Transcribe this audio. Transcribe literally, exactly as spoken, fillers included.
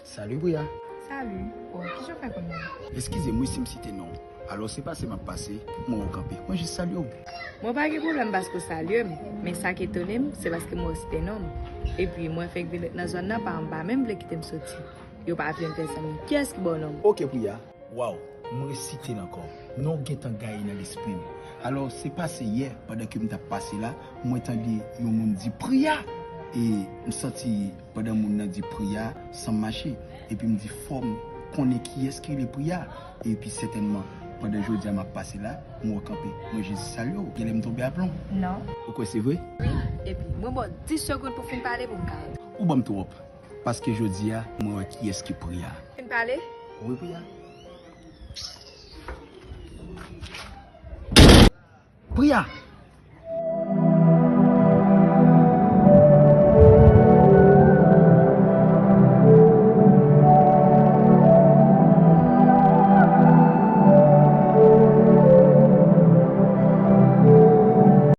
Salut Priya. Salut. Oh, kijan w fè konn mwen? Eskize m wi si m site non w. Alò, se pase m ap pase, mwen wè w kanpe. Mwen jis salye w. Mwen pa gen pwoblèm paske w salye m, men sa k etone m, se paske mwen site non m. Epi, mwen fèk vin ret nan zòn nan, paran m pa menm vle kite m soti. Yo pa vle m fè zanmi. Kiyès ki ba w non m? Ok Priya. Waw, m resite l ankò. Non w gentan gaye nan lespri m. Alò, se pase yè, pandan ke m t ap pase la, mwen tande yon moun di Priya! E m santi pandan moun nan di Priya, san m mache. Epi m di fò m konnen kiyès ki rele Priya. Epi sètènman, pandan jodi a m ap pase la, m wè w kanpe. Mwen jis salye w, genlè m tonbe aplon. Non. Ou kwè se vre? Wi, epi mwen ba w dis segonn pou fin pale pou m ka. Ou ban m twòp. Paske jodi a, mwen wè kiyès ki Priya. Fin pale? Wi Priya. Priya!